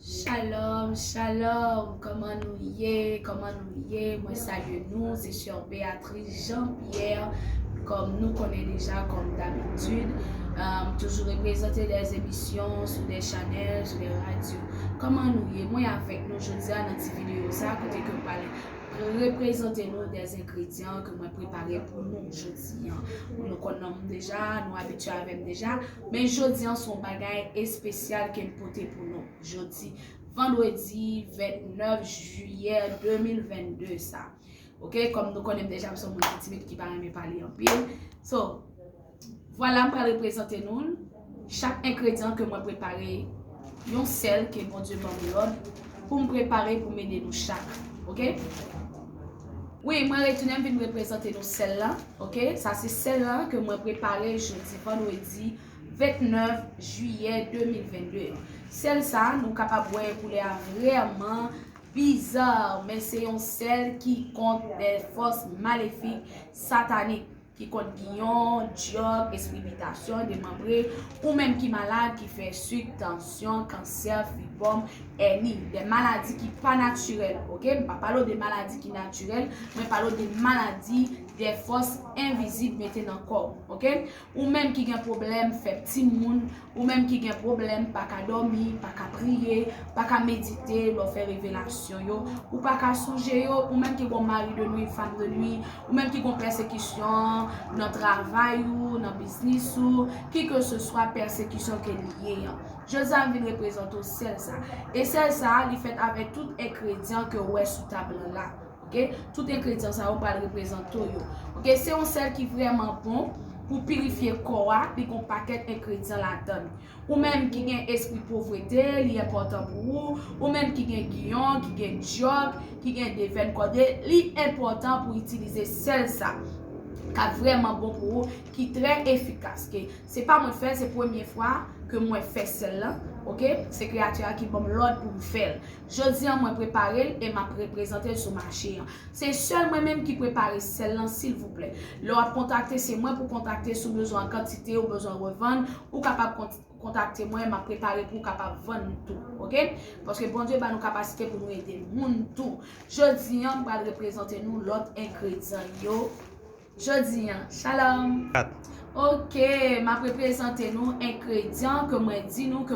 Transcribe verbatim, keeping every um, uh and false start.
Shalom, shalom, kòman nou ye? Kòman nou ye? Mwen salye nou, se sè Beatrice Jean Pierre, kòm nou konnen deja, kòm dabitid, um, toujou reprezante dè emisyon sou dè chanèl, sou dè radyo. Kòman nou ye? Mwen avèk nou jodi a nan ti videyo sa, kote ke m pral reprezante nou dè engredyan ke mwen prepare pou nou jodi an. Nou konn non m deja, nou abitye avè m deja, men jodi an se yon bagay espesyal ke m pote pou nou. Jodi, vandredi vennèf jiyè de mil vennde sa. Oke, kòm nou konnen m deja, m se yon moun ki timid, ki pa renmen pale anpil. So, vwala, m pral reprezante nou l. Chak engredyan ke mwen prepare, yon sèl ke Bondye ban m lòd pou m prepare pou m ede nou chak. Oke? Wi, mwen retounen, m vin reprezante nou sèl la. Oke? Sa se sèl la ke mwen prepare jodi vandredi vennèf jiyè de mil vennde. Sèl sa, nou kapab wè koulè a vrèman biza, men se yon sèl ki kont dè fòs malefik, satanik, ki kont giyon, dyòb, espri bitasyon, demanbre, ou menm ki malad, ki fè sik, tansyon, kansè, fibwòm, èni, dè maladi ki pa natirèl, oke? M pa pale w de maladi ki natirèl, mwen pale w de maladi dè fòs envizib mete nan kò w, oke? Ou menm ki gen pwoblèm fè timoun, ou menm ki gen pwoblèm pa ka dòmi, pa ka priye, pa ka medite lè w fè revelasyon yo, ou pa ka sonje yo, ou menm ki gon mari de nwi, fanm de nwi, ou menm ki gon pèsekisyon nan travay ou, nan biznis ou, ki ke se swa pèsekisyon ke li ye an. Jodi a m vin reprezante w sèl sa. E sèl sa, li fèt avèk tout engredyan ke w wè sou tab lan la. Oke? Tout engredyan sa yo pral reprezante w yo. Oke? Se yon sèl ki vrèman bon pou pirifye kò a, li gon pakèt engredyan ladan l. Ou menm ki gen espri povrete, li enpòtan pou ou. Ou menm ki gen giyon, ki gen dyòb, ki gen devèn kòde, li enpòtan pou itilize sèl sa. K ap vrèman bon pou ou, ki trè efikas. Ke se pa mwen fè l, se premye fwa ke mwen fè sèl lan, oke? Se Kreyatè a ki ban m lòd pou m fè l. Jodi an, mwen prepare l e m ap reprezante l sou mache an. Se sèl mwen menm ki prepare sèl lan, silvouplè. Lè w ap kontakte, se mwen pou kontakte, si w bezwen an kantite, ou bezwen revann, ou kapab kont-, kontakte mwen, m ap prepare pou w kapab vann tou, oke? Paske Bondye ba nou kapasite pou nou ede moun tou. Jodi an, m pral reprezante nou lòt engredyan yo. Jodi an, shalom. Kat. Oke, m ap reprezante nou engredyan ke mwen di nou ke